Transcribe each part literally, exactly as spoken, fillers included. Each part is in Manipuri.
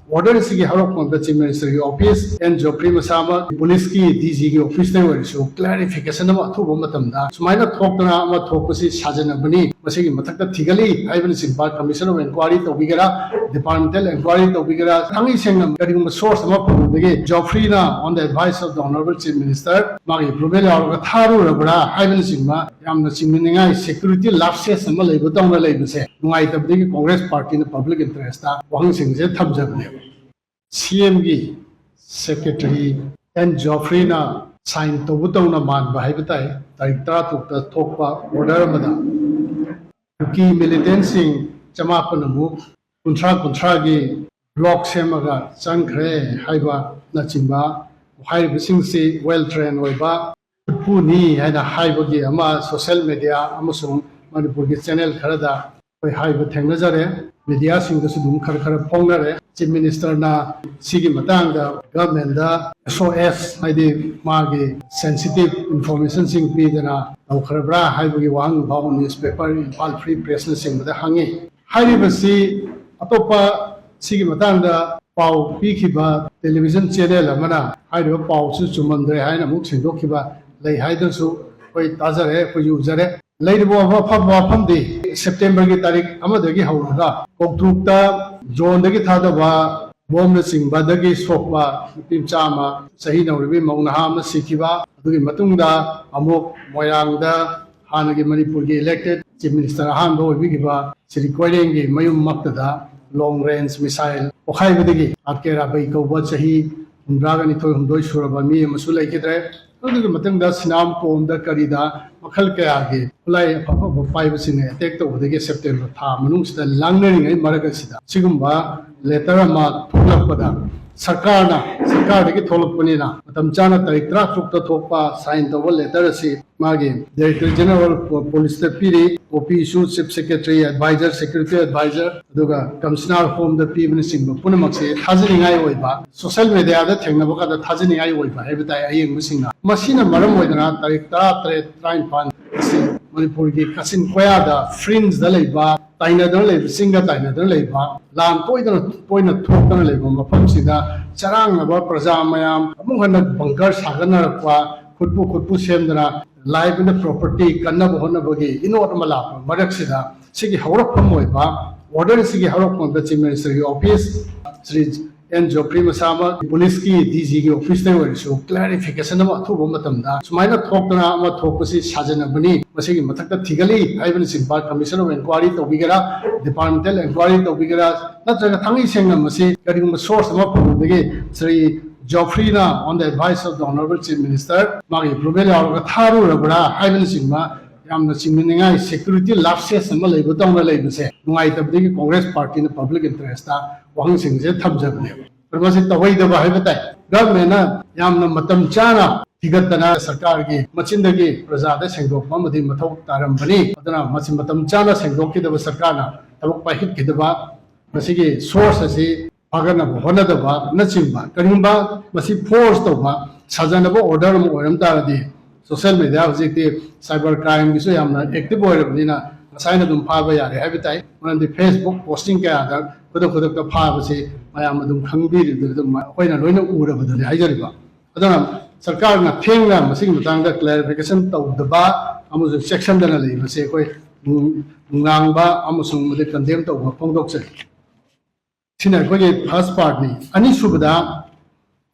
Order ꯑꯁꯤꯒꯤ ꯍꯧꯔꯛꯐꯝꯗ Chief Minister ꯒꯤ office, ꯑꯦꯟ ꯖꯣꯐ꯭ꯔꯤ ꯃꯁꯥꯃꯛ, police ꯀꯤ D G ꯒꯤ office ꯇ ꯑꯣꯏꯔꯁꯨ clarification ꯑꯃ ꯑꯊꯨꯕ ꯃꯇꯝꯗ ꯁꯨꯃꯥꯏꯅ ꯊꯣꯛꯇꯅ ꯑꯃ ꯊꯣꯛꯄꯁꯤ ꯁꯥꯖꯤꯟꯅꯕꯅꯤ, ꯃꯁꯤꯒꯤ ꯃꯊꯛꯇ ꯊꯤꯒꯠꯂꯤ ꯍꯥꯏꯕꯅꯆꯤꯡꯕ Commission of Inquiry ꯇꯧꯕꯤꯒꯦꯔꯥ, departmental inquiry ꯇꯧꯕꯤꯒꯦꯔꯥ, ꯊꯥꯡꯉꯩ ꯁꯦꯡꯅ ꯀꯔꯤꯒꯨꯝꯕ source ꯑꯃ ꯐꯪꯕꯗꯒꯤ ꯖꯣꯐ꯭ꯔꯤꯅ on the advice of the Honorable Chief Minister ꯃꯥꯒꯤ approval ꯌꯥꯎꯔꯒ ꯊꯥꯔꯨꯔꯕ꯭ꯔꯥ ꯍꯥꯏꯕꯅꯆꯤꯡꯕ ꯌꯥꯝꯅ ꯆꯤꯡꯅꯅꯤꯡꯉꯥꯏ security lapses ꯑꯃ ꯂꯩꯕ ꯇꯧꯅ ꯂꯩꯕꯁꯦ ꯅꯨꯡꯉꯥꯏꯇꯕꯗꯒꯤ Congress Party ꯅ public interest ꯇ ꯋꯥꯍꯪꯁꯤꯡꯁꯦ ꯊꯝꯖꯕꯅꯦꯕ꯫ C M ꯒꯤ secretary ꯑꯦꯟ ꯖꯣꯐ꯭ꯔꯤꯅ sign ꯇꯧꯕ ꯇꯧꯅ ꯃꯥꯟꯕ ꯍꯥꯏꯕ ꯇꯥꯏ, ꯇꯥꯔꯤꯛ ꯇꯔꯥ ꯇꯔꯨꯛꯇ ꯊꯣꯛꯄ order ꯑꯃꯗ ꯀꯨꯀꯤ militant ꯁꯤꯡ ꯆꯃꯥꯄꯟꯃꯨꯛ ꯀꯨꯟꯊ꯭ꯔꯥ ꯀꯨꯟꯊ꯭ꯔꯥꯒꯤ block ꯁꯦꯝꯃꯒ ꯆꯪꯈ꯭ꯔꯦ ꯍꯥꯏꯕꯅꯆꯤꯡꯕ ꯍꯥꯏꯔꯤꯕꯁꯤꯡꯁꯤ well trained ꯑꯣꯏꯕ ꯈꯨꯠꯄꯨꯅꯤ ꯍꯥꯏꯅ ꯍꯥꯏꯕꯒꯤ ꯑꯃ social media ꯑꯃꯁꯨꯡ ꯃꯅꯤꯄꯨꯔꯒꯤ channel ꯈꯔꯗ ꯑꯩꯈꯣꯏ ꯍꯥꯏꯕ ꯊꯦꯡꯅꯖꯔꯦ꯫ Media ꯁꯤꯡꯗꯁꯨ ꯑꯗꯨꯝ ꯈꯔ ꯈꯔ ꯐꯣꯡꯅꯔꯦ꯫ Chief Minister ꯅ ꯁꯤꯒꯤ ꯃꯇꯥꯡꯗ government ꯗ S O S, ꯍꯥꯏꯗꯤ ꯃꯥꯒꯤ sensitive information ꯁꯤꯡ ꯄꯤꯗꯅ ꯇꯧꯈ꯭ꯔꯕ꯭ꯔꯥ ꯍꯥꯏꯕꯒꯤ ꯋꯥꯍꯪ ꯐꯥꯎ newspaper Imphal Free Press ꯅꯆꯤꯡꯕꯗ ꯍꯪꯉꯤ꯫ ꯍꯥꯏꯔꯤꯕꯁꯤ ꯑꯇꯣꯞꯄ ꯁꯤꯒꯤ ꯃꯇꯥꯡꯗ ꯄꯥꯎ ꯄꯤꯈꯤꯕ television channel ꯑꯃꯅ ꯍꯥꯏꯔꯤꯕ ꯄꯥꯎꯁꯨ ꯆꯨꯝꯃꯝꯗ꯭ꯔꯦ ꯍꯥꯏꯅ ꯑꯃꯨꯛ ꯁꯦꯡꯗꯣꯛꯈꯤꯕ ꯂꯩ ꯍꯥꯏꯗꯨꯅꯁꯨ ꯑꯩꯈꯣꯏ ꯇꯥꯖꯔꯦ, ꯑꯩꯈꯣꯏꯁꯨ ꯎꯖꯔꯦ꯫ ꯂꯩꯔꯤꯕ ꯋꯥꯐꯝ ꯋꯥꯐꯝꯗꯤ September ꯒꯤ ꯇꯥꯔꯤꯛ ꯑꯃꯗꯒꯤ ꯍꯧꯔꯒ ꯀꯧꯇ꯭ꯔꯨꯛꯇ drone ꯗꯒꯤ ꯊꯥꯗꯕ bomb ꯅꯆꯤꯡꯕꯗꯒꯤ ꯁꯣꯛꯄ ꯅꯨꯄꯤ ꯃꯆꯥ ꯑꯃ, ꯆꯍꯤ ꯅꯧꯔꯤꯕꯤ ꯃꯧ ꯅꯍꯥ ꯑꯃ ꯁꯤꯈꯤꯕ, ꯑꯗꯨꯒꯤ ꯃꯇꯨꯡꯗ ꯑꯃꯨꯛ ꯃꯣꯏꯔꯥꯡꯗ ꯍꯥꯟꯅꯒꯤ ꯃꯅꯤꯄꯨꯔꯒꯤ elected Chief Minister ꯑꯍꯥꯟꯕ ꯑꯣꯏꯕꯤꯈꯤꯕ ꯁ꯭ꯔꯤ ꯀꯣꯏꯔꯦꯡꯒꯤ ꯃꯌꯨꯝꯃꯛꯇꯗ long range missile ꯄꯣꯈꯥꯏꯕꯗꯒꯤ ꯑꯥꯔ ꯀꯦ ꯔꯥꯕꯩ ꯀꯧꯕ ꯆꯍꯤ ꯍꯨꯝꯗ꯭ꯔꯥꯒ ꯅꯤꯊꯣꯏ ꯍꯨꯝꯗꯣꯏ ꯁꯨꯔꯕ ꯃꯤ ꯑꯃꯁꯨ ꯂꯩꯈꯤꯗ꯭ꯔꯦ꯫ ꯑꯗꯨꯒꯤ ꯃꯇꯨꯡꯗ ꯁꯤꯅꯥꯝ ꯀꯣꯝꯗ ꯀꯔꯤꯗ ꯃꯈꯜ ꯀꯌꯥꯒꯤ ꯈꯨꯠꯂꯥꯏ ꯑꯐ ꯑꯐꯕ ꯄꯥꯏꯕꯁꯤꯡꯅ attack ꯇꯧꯕꯗꯒꯤ September ꯊꯥ ꯃꯅꯨꯡꯁꯤꯗ ꯂꯥꯡꯅꯔꯤꯉꯩ ꯃꯔꯛ ꯑꯁꯤꯗ ꯁꯤꯒꯨꯝꯕ letter ꯑꯃ ꯊꯣꯛꯂꯛꯄꯗ ꯁꯔꯀꯥꯔꯅ, ꯁꯔꯀꯥꯔꯗꯒꯤ ꯊꯣꯛꯂꯛꯄꯅꯤꯅ ꯃꯇꯝ ꯆꯥꯅ ꯇꯥꯔꯤꯛ ꯇꯔꯥ ꯇꯔꯨꯛꯇ ꯊꯣꯛꯄ sign ꯇꯧꯕ letter ꯑꯁꯤ ꯃꯥꯒꯤ Director General of Police ꯇ ꯄꯤꯔꯤ, copy ꯁꯨ Chief Secretary, Advisor, Security Advisor, ꯑꯗꯨꯒ Commissioner Home ꯗ ꯄꯤꯕꯅꯆꯤꯡꯕ ꯄꯨꯝꯅꯃꯛꯁꯦ ꯊꯥꯖꯅꯤꯡꯉꯥꯏ ꯑꯣꯏꯕ, social media ꯗ ꯊꯦꯡꯅꯕ ꯀꯥꯟꯗ ꯊꯥꯖꯅꯤꯡꯉꯥꯏ ꯑꯣꯏꯕ ꯍꯥꯏꯕ ꯇꯥꯏ ꯑꯌꯦꯡꯕꯁꯤꯡꯅ꯫ ꯃꯁꯤꯅ ꯃꯔꯝ ꯑꯣꯏꯗꯅ ꯇꯥꯔꯤꯛ ꯇꯔꯥ ꯇꯔꯦꯠ, ꯇꯔꯥꯅꯤꯄꯥꯟ ꯑꯁꯤ ꯃꯅꯤꯄꯨꯔꯒꯤ ꯀꯥꯆꯤꯟ ꯀꯣꯌꯥꯗ, ꯐ꯭ꯔꯤꯟꯖꯗ ꯂꯩꯕ, ꯇꯥꯏꯅꯗꯅ ꯂꯩꯕ, ꯆꯤꯡꯒ ꯇꯥꯏꯅꯗꯅ ꯂꯩꯕ, ꯂꯥꯟ ꯇꯣꯏꯗꯅ ꯇꯣꯏꯅ ꯊꯣꯛꯇꯅ ꯂꯩꯕ ꯃꯐꯝꯁꯤꯗ ꯆꯔꯥꯡꯅꯕ ꯄ꯭ꯔꯖꯥ ꯃꯌꯥꯝ ꯑꯃꯨꯛ ꯍꯟꯅ ꯕꯪꯀꯔ ꯁꯥꯒꯠꯅꯔꯛꯄ, ꯈꯨꯠꯄꯨ ꯈꯨꯠꯄꯨ ꯁꯦꯝꯗꯅ life and property ꯀꯟꯅꯕ ꯍꯣꯠꯅꯕꯒꯤ ꯏꯅꯣꯠ ꯑꯃ ꯂꯥꯛꯄ ꯃꯔꯛꯁꯤꯗ, ꯁꯤꯒꯤ ꯍꯧꯔꯛꯐꯝ ꯑꯣꯏꯕ, order ꯁꯤꯒꯤ ꯍꯧꯔꯛꯐꯝꯗ Chief Minister ꯒꯤ office, ꯁ꯭ꯔꯤ ꯑꯦꯟ ꯖꯣꯐ꯭ꯔꯤ ꯃꯁꯥꯃꯛ, ꯄꯨꯂꯤꯁꯀꯤ D G ꯒꯤ office ꯇ ꯑꯣꯏꯔꯁꯨ clarification ꯑꯃ ꯑꯊꯨꯕ ꯃꯇꯝꯗ ꯁꯨꯃꯥꯏꯅ ꯊꯣꯛꯇꯅ ꯑꯃ ꯊꯣꯛꯄꯁꯤ ꯁꯥꯖꯟꯅꯕꯅꯤ, ꯃꯁꯤꯒꯤ ꯃꯊꯛꯇ ꯊꯤꯒꯠꯂꯤ ꯍꯥꯏꯕꯅꯆꯤꯡꯕ Commission of Inquiry ꯇꯧꯕꯤꯒꯦꯔꯥ, departmental inquiry ꯇꯧꯕꯤꯒꯦꯔꯥ, ꯅꯠꯇ꯭ꯔꯒ ꯊꯥꯡꯃꯩ ꯁꯦꯡꯅ ꯃꯁꯤ ꯀꯔꯤꯒꯨꯝꯕ source ꯑꯃ ꯐꯪꯕꯗꯒꯤ Shri ꯖꯣꯐ꯭ꯔꯤꯅ on the advice of the Honorable Chief Minister ꯃꯥꯒꯤ approval ꯌꯥꯎꯔꯒ ꯊꯥꯔꯨꯔꯕ꯭ꯔꯥ ꯍꯥꯏꯕꯅꯆꯤꯡꯕ ꯌꯥꯝꯅ ꯆꯤꯡꯅꯅꯤꯡꯉꯥꯏ security lapses ꯑꯃ ꯂꯩꯕ ꯇꯧꯅ ꯂꯩꯕꯁꯦ ꯅꯨꯡꯉꯥꯏꯇꯕꯗꯒꯤ Congress Party ꯅ public interest ꯇ ꯋꯥꯍꯪꯁꯤꯡꯁꯦ ꯊꯝꯖꯕꯅꯦꯕ꯫ ꯑꯗꯨ ꯃꯁꯤ ꯇꯧꯍꯩꯗꯕ ꯍꯥꯏꯕ ꯇꯥꯏ꯫ Government ꯅ ꯌꯥꯝꯅ ꯃꯇꯝ ꯆꯥꯅ ꯊꯤꯒꯠꯇꯅ ꯁꯔꯀꯥꯔꯒꯤ ꯃꯆꯤꯟꯗꯒꯤ ꯄ꯭ꯔꯖꯥꯗ ꯁꯦꯡꯗꯣꯛꯄ ꯑꯃꯗꯤ ꯃꯊꯧ ꯇꯥꯔꯝꯕꯅꯤ꯫ ꯑꯗꯨꯅ ꯃꯁꯤ ꯃꯇꯝ ꯆꯥꯅ ꯁꯦꯡꯗꯣꯛꯈꯤꯗꯕ, ꯁꯔꯀꯥꯔꯅ ꯊꯕꯛ ꯄꯥꯏꯈꯠꯈꯤꯗꯕ, ꯃꯁꯤꯒꯤ source ꯑꯁꯤ ꯐꯥꯒꯠꯅꯕ ꯍꯣꯠꯅꯗꯕꯅꯆꯤꯡꯕ, ꯀꯔꯤꯒꯨꯝꯕ ꯃꯁꯤ force ꯇꯧꯕ, ꯁꯥꯖꯅꯕ order ꯑꯃ ꯑꯣꯏꯔꯝ ꯇꯥꯔꯗꯤ, social media ꯍꯧꯖꯤꯛꯇꯤ cyber crime ꯒꯤꯁꯨ ꯌꯥꯝꯅ active ꯑꯣꯏꯔꯕꯅꯤꯅ ꯉꯁꯥꯏꯅ ꯑꯗꯨꯝ ꯐꯥꯕ ꯌꯥꯔꯦ ꯍꯥꯏꯕ ꯇꯥꯏ꯫ ꯃꯔꯝꯗꯤ Facebook posting ꯀꯌꯥꯗ ꯈꯨꯗꯛ ꯈꯨꯗꯛꯇ ꯐꯥꯕꯁꯤ ꯃꯌꯥꯝ ꯑꯗꯨꯝ ꯈꯪꯕꯤꯔꯤꯗꯨꯅꯤ, ꯑꯗꯨꯝ ꯑꯩꯈꯣꯏꯅ ꯂꯣꯏꯅ ꯎꯔꯕꯗꯨꯅꯤ ꯍꯥꯏꯖꯔꯤꯕ꯫ ꯑꯗꯨꯅ ꯁꯔꯀꯥꯔꯅ ꯊꯦꯡꯅ ꯃꯁꯤꯒꯤ ꯃꯇꯥꯡꯗ clarification ꯇꯧꯗꯕ ꯑꯃꯁꯨꯡ ꯆꯦꯛꯁꯤꯟꯗꯅ ꯂꯩꯕꯁꯦ ꯑꯩꯈꯣꯏ ꯅꯨꯡ-, ꯅꯨꯡꯅꯥꯡꯕ ꯑꯃꯁꯨꯡ ꯃꯗꯨ condemn ꯇꯧꯕ ꯐꯣꯡꯗꯣꯛꯆꯔꯤ꯫ ꯁꯤꯅ ꯑꯩꯈꯣꯏꯒꯤ first part ꯅꯤ꯫ ꯑꯅꯤꯁꯨꯕꯗ,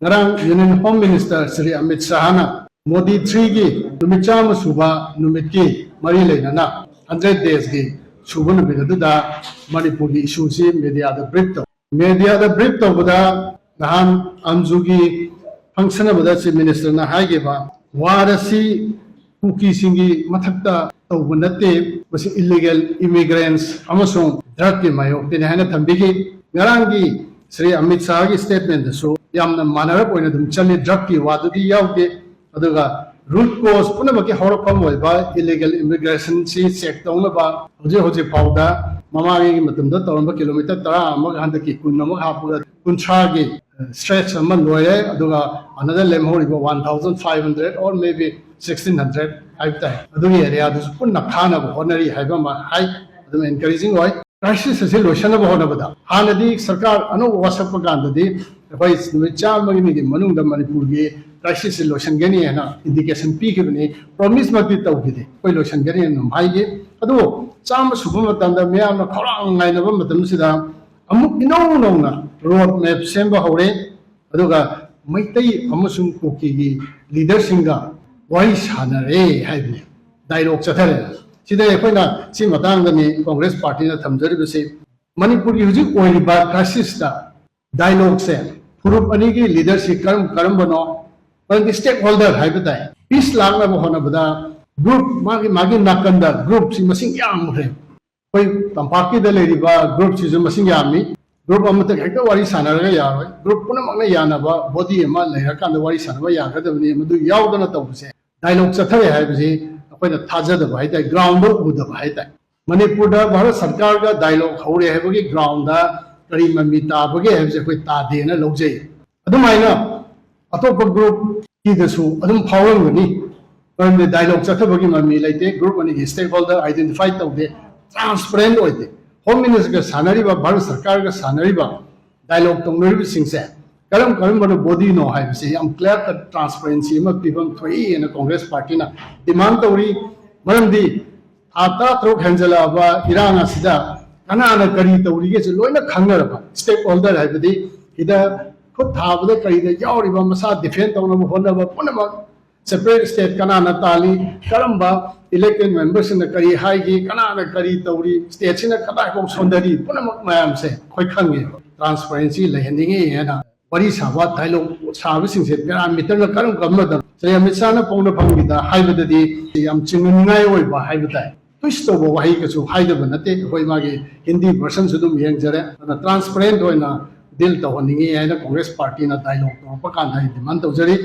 ꯉꯔꯥꯡ Union Home Minister Shri Amit ꯁꯥꯍꯅ Modi three ꯒꯤ ꯅꯨꯃꯤꯠ ꯆꯥꯝꯃ ꯁꯨꯕ ꯅꯨꯃꯤꯠꯀꯤ ꯃꯔꯤ ꯂꯩꯅꯅ hundred days ꯀꯤ ꯁꯨꯕ ꯅꯨꯃꯤꯠ ꯑꯗꯨꯗ ꯃꯅꯤꯄꯨꯔꯒꯤ issue ꯁꯤ media ꯗ brief ꯇꯧ꯫ Media ꯗ brief ꯇꯧꯕꯗ ꯅꯍꯥꯟ ꯑꯟꯖꯨꯒꯤ function ꯑꯃꯗ Chief Minister ꯅ ꯍꯥꯏꯈꯤꯕ, war ꯑꯁꯤ ꯀꯨꯀꯤꯁꯤꯡꯒꯤ ꯃꯊꯛꯇ ꯇꯧꯕ ꯅꯠꯇꯦ, ꯃꯁꯤ illegal immigrants ꯑꯃꯁꯨꯡ drug ꯀꯤ ꯃꯥꯌꯣꯛꯇꯅꯤ ꯍꯥꯏꯅ ꯊꯝꯕꯤꯈꯤ꯫ ꯉꯔꯥꯡꯒꯤ ꯁ꯭ꯔꯤ ꯑꯃꯤꯠ ꯁꯥꯍꯒꯤ statement ꯗꯁꯨ ꯌꯥꯝꯅ ꯃꯥꯟꯅꯔꯞ ꯑꯣꯏꯅ ꯑꯗꯨꯝ ꯆꯠꯂꯤ, drug ꯀꯤ ꯋꯥꯗꯨꯗꯤ ꯌꯥꯎꯗꯦ꯫ ꯑꯗꯨꯒ root cause ꯄꯨꯝꯅꯃꯛꯀꯤ ꯍꯧꯔꯛꯐꯝ ꯑꯣꯏꯕ illegal immigration ꯁꯤ check ꯇꯧꯅꯕ ꯍꯧꯖꯤꯛ ꯍꯧꯖꯤꯛ ꯐꯥꯎꯗ ꯃꯃꯥꯡꯒꯤ ꯃꯇꯝꯗ ꯇꯧꯔꯝꯕ kilometre ꯇꯔꯥ ꯑꯃꯒ ꯍꯟꯗꯛꯀꯤ ꯀꯨꯟ ꯑꯃꯒ ꯍꯥꯞꯄꯒ ꯀꯨꯟꯊ꯭ꯔꯥꯒꯤ stretch ꯑꯃ ꯂꯣꯏꯔꯦ, ꯑꯗꯨꯒ another ꯂꯦꯝꯍꯧꯔꯤꯕ one thousand five hundred or maybe sixteen hundred ꯍꯥꯏꯕ ꯇꯥꯏ, ꯑꯗꯨꯒꯤ ꯑꯦꯔꯤꯌꯥꯗꯨꯁꯨ ꯄꯨꯟꯅ ꯈꯥꯅꯕ ꯍꯣꯠꯅꯔꯤ ꯍꯥꯏꯕ ꯑꯃ ꯍꯥꯏ꯫ ꯑꯗꯨꯝ encouraging ꯑꯣꯏ꯫ Crisis ꯑꯁꯤ ꯂꯣꯏꯁꯤꯟꯅꯕ ꯍꯣꯠꯅꯕꯗ ꯍꯥꯟꯅꯗꯤ ꯁꯔꯀꯥꯔ ꯑꯅꯧꯕ ꯋꯥꯁꯛꯄ ꯀꯥꯟꯗꯗꯤ ꯑꯩꯈꯣꯏ ꯅꯨꯃꯤꯠ ꯆꯥꯝꯃꯒꯤ ꯃꯅꯨꯡꯗ ꯃꯅꯤꯄꯨꯔꯒꯤ crisis ꯁꯤ ꯂꯣꯏꯁꯤꯟꯒꯅꯤ ꯍꯥꯏꯅ indication ꯄꯤꯈꯤꯕꯅꯤ, promise ꯃꯛꯇꯤ ꯇꯧꯈꯤꯗꯦ꯫ ꯑꯩꯈꯣꯏ ꯂꯣꯏꯁꯤꯟꯒꯅꯤ ꯍꯥꯏꯅ ꯑꯗꯨꯝ ꯍꯥꯏꯈꯤ꯫ ꯑꯗꯨꯕꯨ ꯆꯥꯝꯃ ꯁꯨꯕ ꯃꯇꯝꯗ ꯃꯤꯌꯥꯝꯅ ꯈꯧꯔꯥꯡꯅ ꯉꯥꯏꯅꯕ ꯃꯇꯝꯁꯤꯗ ꯑꯃꯨꯛ ꯏꯅꯧ ꯅꯧꯅ road map ꯁꯦꯝꯕ ꯍꯧꯔꯦ, ꯑꯗꯨꯒ ꯃꯩꯇꯩ ꯑꯃꯁꯨꯡ ꯀꯨꯀꯤꯒꯤ leader ꯁꯤꯡꯒ ꯋꯥꯔꯤ ꯁꯥꯟꯅꯔꯦ ꯍꯥꯏꯕꯅꯤ꯫ Dialogue ꯆꯠꯊꯔꯦ꯫ ꯁꯤꯗ ꯑꯩꯈꯣꯏꯅ ꯁꯤ ꯃꯇꯥꯡꯗꯅꯤ Congress party ꯅ ꯊꯝꯖꯔꯤꯕꯁꯤ꯫ ꯃꯅꯤꯄꯨꯔꯒꯤ ꯍꯧꯖꯤꯛ ꯑꯣꯏꯔꯤꯕ crisis ꯇ dialogue ꯁꯦ ꯐꯨꯔꯨꯞ ꯑꯅꯤꯒꯤ leader ꯁꯤ ꯀꯔꯝ ꯀꯔꯝꯕꯅꯣ, ꯃꯔꯝꯗꯤ stakeholder ꯍꯥꯏꯕ ꯇꯥꯏ꯫ Peace ꯂꯥꯛꯅꯕ ꯍꯣꯠꯅꯕꯗ group ꯃꯥꯒꯤ ꯃꯥꯒꯤ ꯅꯥꯀꯟꯗ group ꯁꯤ ꯃꯁꯤꯡ ꯌꯥꯝꯈ꯭ꯔꯦ꯫ ꯑꯩꯈꯣꯏ ꯇꯝꯄꯥꯛꯀꯤꯗ ꯂꯩꯔꯤꯕ group ꯁꯤꯁꯨ ꯃꯁꯤꯡ ꯌꯥꯝꯃꯤ꯫ Group ꯑꯃꯠꯇ ꯍꯦꯛꯇ ꯋꯥꯔꯤ ꯁꯥꯟꯅꯔꯒ ꯌꯥꯔꯣꯏ꯫ Group ꯄꯨꯝꯅꯃꯛꯅ ꯌꯥꯅꯕ body ꯑꯃ ꯂꯩꯔꯀꯥꯟꯗ ꯋꯥꯔꯤ ꯁꯥꯟꯅꯕ ꯌꯥꯒꯗꯕꯅꯤ꯫ ꯃꯗꯨ ꯌꯥꯎꯗꯅ ꯇꯧꯕꯁꯦ dialogue ꯆꯠꯊꯔꯦ ꯍꯥꯏꯕꯁꯤ ꯑꯩꯈꯣꯏꯅ ꯊꯥꯖꯗꯕ ꯍꯥꯏ ꯇꯥꯏ, ground ꯗ ꯎꯗꯕ ꯍꯥꯏ ꯇꯥꯏ꯫ ꯃꯅꯤꯄꯨꯔꯗ ꯚꯥꯔꯠ ꯁꯔꯀꯥꯔꯒ dialogue ꯍꯧꯔꯦ ꯍꯥꯏꯕꯒꯤ ground ꯗ ꯀꯔꯤ ꯃꯃꯤ ꯇꯥꯕꯒꯦ ꯍꯥꯏꯕꯁꯦ ꯑꯩꯈꯣꯏ ꯇꯥꯗꯦꯅ ꯂꯧꯖꯩ꯫ ꯑꯗꯨꯃꯥꯏꯅ ꯑꯇꯣꯞꯄ group ꯀꯤꯗꯁꯨ ꯑꯗꯨꯝ ꯐꯥꯎꯔꯝꯒꯅꯤ꯫ ꯃꯔꯝꯗꯤ dialogue ꯆꯠꯊꯕꯒꯤ ꯃꯃꯤ ꯂꯩꯇꯦ, group ꯑꯅꯤꯒꯤ stakeholder identify ꯇꯧꯗꯦ, transparent ꯑꯣꯏꯗꯦ꯫ Home Minister ꯒ ꯁꯥꯟꯅꯔꯤꯕ, ꯚꯥꯔꯠ ꯁꯔꯀꯥꯔꯒ ꯁꯥꯟꯅꯔꯤꯕ dialogue ꯇꯧꯅꯔꯤꯕꯁꯤꯡꯁꯦ ꯀꯔꯝ ꯀꯔꯝꯕꯅ body ꯅꯣ ꯍꯥꯏꯕꯁꯤ ꯌꯥꯝ clear cut transparency ꯑꯃ ꯄꯤꯐꯝ ꯊꯣꯛꯏ ꯍꯥꯏꯅ Congress party ꯅ demand ꯇꯧꯔꯤ꯫ ꯃꯔꯝꯗꯤ ꯊꯥ ꯇꯔꯥꯇꯔꯨꯛ ꯍꯦꯟꯖꯜꯂꯛꯑꯕ ꯏꯔꯥꯡ ꯑꯁꯤꯗ ꯀꯅꯥꯅ ꯀꯔꯤ ꯇꯧꯔꯤꯒꯦꯁꯦ ꯂꯣꯏꯅ ꯈꯪꯅꯔꯕ stakeholder ꯍꯥꯏꯕꯗꯤ ꯁꯤꯗ ꯈꯨꯠ ꯊꯥꯕꯗ ꯀꯔꯤꯗ ꯌꯥꯎꯔꯤꯕ, ꯃꯁꯥ defend ꯇꯧꯅꯕ ꯍꯣꯠꯅꯕ ꯄꯨꯝꯅꯃꯛ, separate state ꯀꯅꯥꯅ ꯇꯥꯜꯂꯤ, ꯀꯔꯝꯕ elected member ꯁꯤꯡꯅ ꯀꯔꯤ ꯍꯥꯏꯈꯤ, ꯀꯅꯥꯅ ꯀꯔꯤ ꯇꯧꯔꯤ, state ꯁꯤꯅ ꯀꯗꯥꯏꯐꯥꯎ ꯁꯣꯟꯊꯔꯤ, ꯄꯨꯝꯅꯃꯛ ꯃꯌꯥꯝꯁꯦ ꯑꯩꯈꯣꯏ ꯈꯪꯉꯦꯕ꯫ Transparency ꯂꯩꯍꯟꯅꯤꯡꯉꯤ ꯍꯥꯏꯅ ꯋꯥꯔꯤ ꯁꯥꯕ, dialogue ꯁꯥꯕꯁꯤꯡꯁꯦ parameter ꯅ ꯀꯔꯝ ꯀꯔꯝꯕꯗ ꯁ꯭ꯔꯤ ꯑꯃꯤꯠ ꯁꯥꯍꯅ ꯄꯣꯡꯅ ꯐꯪꯈꯤꯗ ꯍꯥꯏꯕꯗꯗꯤ ꯌꯥꯝ ꯆꯤꯡꯅꯅꯤꯡꯉꯥꯏ ꯑꯣꯏꯕ ꯍꯥꯏꯕ ꯇꯥꯏ꯫ Twist ꯇꯧꯕ ꯋꯥꯍꯩ ꯀꯩꯁꯨ ꯍꯥꯏꯗꯕ ꯅꯠꯇꯦ꯫ ꯑꯩꯈꯣꯏ ꯃꯥꯒꯤ ꯍꯤꯟꯗꯤ version ꯁꯨ ꯑꯗꯨꯝ ꯌꯦꯡꯖꯔꯦ꯫ ꯑꯗꯨꯅ transparent ꯑꯣꯏꯅ deal ꯇꯧꯍꯟꯅꯤꯡꯉꯤ ꯍꯥꯏꯅ Congress party ꯅ dialogue ꯇꯧꯔꯛꯄ ꯀꯥꯟꯗ ꯑꯩ demand ꯇꯧꯖꯔꯤ꯫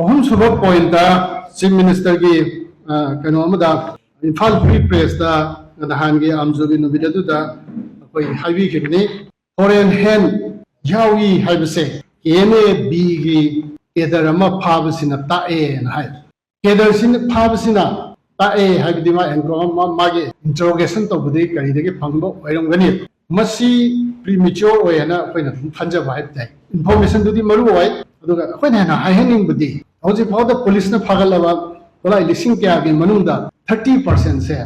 ꯑꯍꯨꯝꯁꯨꯕ point ꯇ Chief Minister ꯒꯤ, ꯑ, ꯀꯩꯅꯣ ꯑꯃꯗ ꯏꯝꯐꯥꯜ Free Press ꯇ ꯅꯍꯥꯟꯒꯤ ꯑꯥꯝꯖꯨꯒꯤ ꯅꯨꯃꯤꯠ ꯑꯗꯨꯗ ꯑꯩꯈꯣꯏ ꯍꯥꯏꯕꯤꯈꯤꯕꯅꯤ꯫ Foreign hand ꯌꯥꯎꯏ ꯍꯥꯏꯕꯁꯦ ꯀꯦ ꯑꯦꯟ ꯑꯦ ꯕꯤꯒꯤ ꯀꯦꯗꯔ ꯑꯃ ꯐꯥꯕꯁꯤꯅ ꯇꯥꯛꯑꯦꯅ ꯍꯥꯏ꯫ ꯀꯦꯗꯔꯁꯤꯅ ꯐꯥꯕꯁꯤꯅ ꯇꯥꯛꯑꯦ ꯍꯥꯏꯕꯗꯤ ꯃꯥ ꯑꯦꯟꯀꯣ-, ꯃꯥ-, ꯃꯥꯒꯤ ꯏꯟꯇꯔꯣꯒꯦꯁꯟ ꯇꯧꯕꯗꯒꯤ ꯀꯔꯤꯗꯒꯤ ꯐꯪꯕ ꯑꯣꯏꯔꯝꯒꯅꯤ꯫ ꯃꯁꯤ ꯄ꯭ꯔꯤꯃꯦꯆꯣꯔ ꯑꯣꯏ ꯍꯥꯏꯅ ꯑꯩꯈꯣꯏꯅ ꯑꯗꯨꯝ ꯈꯟꯖꯕ ꯍꯥꯏꯕ ꯇꯥꯏ꯫ ꯏꯟꯐꯣꯔꯃꯦꯁꯟꯗꯨꯗꯤ ꯃꯔꯨ ꯑꯣꯏ, ꯑꯗꯨꯒ ꯑꯩꯈꯣꯏꯅ ꯍꯦꯟꯅ ꯍꯥꯏꯍꯟꯅꯤꯡꯕꯗꯤ ꯍꯧꯖꯤꯛ ꯐꯥꯎꯗ ꯄꯨꯂꯤꯁꯅ ꯐꯥꯒꯠꯂꯕ ꯈꯨꯠꯂꯥꯏ ꯂꯤꯁꯤꯡ ꯀꯌꯥꯒꯤ ꯃꯅꯨꯡꯗ ꯊꯥꯔꯇꯤ ꯄꯥꯔꯁꯦꯟꯁꯦ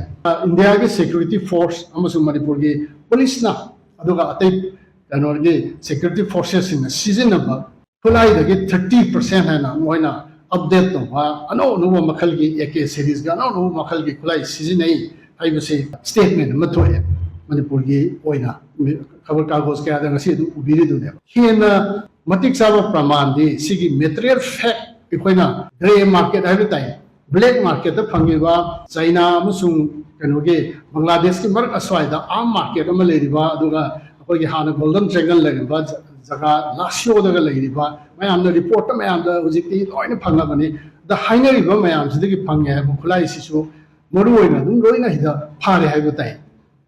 ꯏꯟꯗꯤꯌꯥꯒꯤ ꯁꯦꯀ꯭ꯌꯨꯔꯤꯇꯤ ꯐꯣꯔꯁ ꯑꯃꯁꯨꯡ ꯃꯅꯤꯄꯨꯔꯒꯤ ꯄꯨꯂꯤꯁꯅ, ꯑꯗꯨꯒ ꯑꯇꯩ ꯀꯩꯅꯣꯒꯤ ꯁꯦꯀ꯭ꯌꯨꯔꯤꯇꯤ ꯐꯣꯔꯁꯦꯁꯁꯤꯡꯅ ꯁꯤꯖꯤꯟꯅꯕ ꯈꯨꯠꯂꯥꯏꯗꯒꯤ ꯊꯥꯔꯇꯤ ꯄꯥꯔꯁꯦꯟ ꯍꯥꯏꯅ ꯃꯣꯏꯅ ꯑꯞꯗꯦꯠ ꯇꯧꯕ ꯑꯅꯧ ꯑꯅꯧꯕ ꯃꯈꯜꯒꯤ ꯑꯦ ꯀꯦ ꯁꯦꯔꯤꯁꯀ ꯑꯅꯧ ꯑꯅꯧꯕ ꯃꯈꯜꯒꯤ ꯈꯨꯠꯂꯥꯏ ꯁꯤꯖꯤꯟꯅꯩ ꯍꯥꯏꯕꯁꯤ ꯁ꯭ꯇꯦꯠꯃꯦꯟ ꯑꯃ ꯊꯣꯛꯑꯦ ꯃꯅꯤꯄꯨꯔꯒꯤ ꯑꯣꯏꯅ꯫ ꯈꯕꯔ ꯀꯥꯒꯣꯖ ꯀꯌꯥꯗ ꯉꯁꯤ ꯑꯗꯨꯝ ꯎꯕꯤꯔꯤꯗꯨꯅꯦꯕ꯫ ꯍꯦꯟꯅ ꯃꯇꯤꯛ ꯆꯥꯕ ꯄ꯭ꯔꯃꯥꯟꯗꯤ ꯁꯤꯒꯤ ꯃꯦꯇꯔꯤꯌꯦꯜ ꯐꯦꯛ, ꯑꯩꯈꯣꯏꯅ ꯒ꯭ꯔꯦ ꯃꯥꯔꯀꯦꯠ ꯍꯥꯏꯕ ꯇꯥꯏ, ꯕ꯭ꯂꯦꯛ ꯃꯥꯔꯀꯦꯠꯇ ꯐꯪꯉꯤꯕ ꯆꯩꯅꯥ ꯑꯃꯁꯨꯡ ꯀꯩꯅꯣꯒꯤ ꯕꯪꯒ꯭ꯂꯥꯗꯦꯁꯀꯤ ꯃꯔꯛ ꯑꯁ꯭ꯋꯥꯏꯗ ꯑꯥꯔꯝ ꯃꯥꯔꯀꯦꯠ ꯑꯃ ꯂꯩꯔꯤꯕ, ꯑꯗꯨꯒ ꯑꯩꯈꯣꯏꯒꯤ ꯍꯥꯟꯅ ꯒꯣꯜꯗꯟ ꯇ꯭ꯔꯥꯏꯡꯒꯜ ꯂꯩꯔꯝꯕ ꯖ-, ꯖꯒꯥ ꯂꯥꯁꯤꯌꯣꯗꯒ ꯂꯩꯔꯤꯕ ꯃꯌꯥꯝꯅ ꯔꯤꯄꯣꯔꯠꯇ ꯃꯌꯥꯝꯗ ꯍꯧꯖꯤꯛꯇꯤ ꯂꯣꯏꯅ ꯐꯪꯉꯕꯅꯤ꯫ ꯑꯗ ꯍꯥꯏꯅꯔꯤꯕ ꯃꯌꯥꯝꯁꯤꯗꯒꯤ ꯐꯪꯉꯦ ꯍꯥꯏꯕ ꯈꯨꯠꯂꯥꯏꯁꯤꯁꯨ ꯃꯔꯨ ꯑꯣꯏꯅ ꯑꯗꯨꯝ ꯂꯣꯏꯅ ꯁꯤꯗ ꯐꯥꯔꯦ ꯍꯥꯏꯕ ꯇꯥꯏ꯫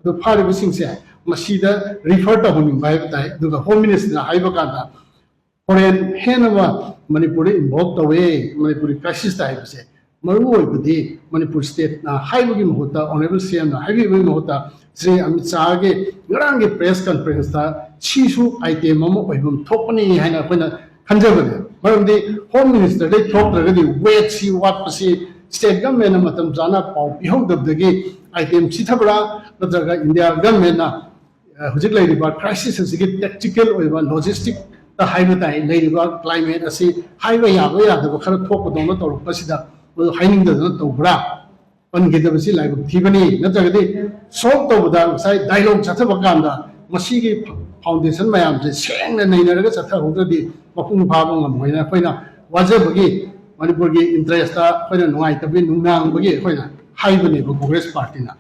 ꯑꯗꯣ ꯐꯥꯔꯤꯕꯁꯤꯡꯁꯦ ꯃꯁꯤꯗ ꯔꯤꯐꯔ ꯇꯧꯍꯟꯅꯤꯡꯕ ꯍꯥꯏꯕ ꯇꯥꯏ꯫ ꯑꯗꯨꯒ ꯍꯣꯝ ꯃꯤꯅꯤꯁꯇꯔꯅ ꯍꯥꯏꯕ ꯀꯥꯟꯗ ꯐꯣꯔꯦꯟ ꯍꯦꯟꯅ ꯑꯃ ꯃꯅꯤꯄꯨꯔꯗ ꯏꯟꯚꯣꯜꯕ ꯇꯧꯋꯦ ꯃꯅꯤꯄꯨꯔꯤ ꯀ꯭ꯔꯥꯏꯁꯤꯁꯇ ꯍꯥꯏꯕꯁꯦ ꯃꯔꯨ ꯑꯣꯏꯕꯗꯤ ꯃꯅꯤꯄꯨꯔ ꯁ꯭ꯇꯦꯠꯅ ꯍꯥꯏꯕꯒꯤ ꯃꯍꯨꯠꯇ, ꯑꯣꯅꯔꯦꯕꯜ ꯁꯤ ꯑꯦꯝꯅ ꯍꯥꯏꯕꯤꯕꯒꯤ ꯃꯍꯨꯠꯇ ꯁ꯭ꯔꯤ ꯑꯃꯤꯠ ꯁꯥꯍꯒꯤ ꯉꯔꯥꯡꯒꯤ ꯄ꯭ꯔꯦꯁ ꯀꯟꯐꯔꯦꯟꯁꯇ ꯁꯤꯁꯨ ꯑꯥꯏꯇꯦꯝ ꯑꯃ ꯑꯣꯏꯐꯝ ꯊꯣꯛꯄꯅꯤ ꯍꯥꯏꯅ ꯑꯩꯈꯣꯏꯅ ꯈꯟꯖꯕꯅꯦ꯫ ꯃꯔꯝꯗꯤ ꯍꯣꯝ ꯃꯤꯅꯤꯁꯇꯔꯗꯩ ꯊꯣꯛꯇ꯭ꯔꯒꯗꯤ ꯋꯦꯠꯁꯤ ꯋꯥꯠꯄꯁꯤ ꯁ꯭ꯇꯦꯠ ꯒꯚꯔꯟꯃꯦꯟꯅ ꯃꯇꯝ ꯆꯥꯅ ꯄꯥꯎ ꯄꯤꯍꯧꯗꯕꯗꯒꯤ ꯑꯥꯏꯇꯦꯝ ꯆꯤꯊꯕ꯭ꯔꯥ ꯅꯠꯇ꯭ꯔꯒ ꯏꯟꯗꯤꯌꯥ ꯒꯚꯔꯟꯃꯦꯟꯅ, ꯑ, ꯍꯧꯖꯤꯛ ꯂꯩꯔꯤꯕ ꯀ꯭ꯔꯥꯏꯁꯤꯁ ꯑꯁꯤꯒꯤ ꯇꯦꯛꯇꯤꯀꯦꯜ ꯑꯣꯏꯕ ꯂꯣꯖꯤꯁꯇꯤꯛꯇ ꯍꯥꯏꯕ ꯇꯥꯏ, ꯂꯩꯔꯤꯕ ꯀ꯭ꯂꯥꯏꯃꯦꯠ ꯑꯁꯤ ꯍꯥꯏꯕ ꯌꯥꯕ ꯌꯥꯗꯕ ꯈꯔ ꯊꯣꯛꯄꯗꯧꯅ ꯇꯧꯔꯛꯄꯁꯤꯗ ꯃꯗꯨ ꯍꯥꯏꯅꯤꯡꯗꯗꯅ ꯇꯧꯕ꯭ꯔꯥ? ꯄꯟꯈꯤꯗꯕꯁꯤ ꯂꯥꯏꯕꯛ ꯊꯤꯕꯅꯤ꯫ ꯅꯠꯇ꯭ꯔꯒꯗꯤ ꯁꯣꯜꯕ ꯇꯧꯕꯗ ꯉꯁꯥꯏ ꯗꯥꯏꯂꯣꯒ ꯆꯠꯊꯕ ꯀꯥꯟꯗ ꯃꯁꯤꯒꯤ ꯐꯥꯎꯟꯗꯦꯁꯟ ꯃꯌꯥꯝꯁꯦ ꯁꯦꯡꯅ ꯅꯩꯅꯔꯒ ꯆꯠꯊꯍꯧꯗ꯭ꯔꯗꯤ ꯃꯄꯨꯡ ꯐꯥꯕ ꯉꯝꯃꯣꯏꯅ ꯑꯩꯈꯣꯏꯅ ꯋꯥꯖꯕꯒꯤ, ꯃꯅꯤꯄꯨꯔꯒꯤ ꯏꯟꯇꯔꯦꯁꯇ ꯑꯩꯈꯣꯏꯅ ꯅꯨꯡꯉꯥꯏꯇꯕꯒꯤ, ꯅꯨꯡꯅꯥꯡꯕꯒꯤ ꯑꯩꯈꯣꯏꯅ ꯍꯥꯏꯕꯅꯦꯕ ꯀꯣꯡꯒ꯭ꯔꯦꯁ ꯄꯥꯔꯇꯤꯅ꯫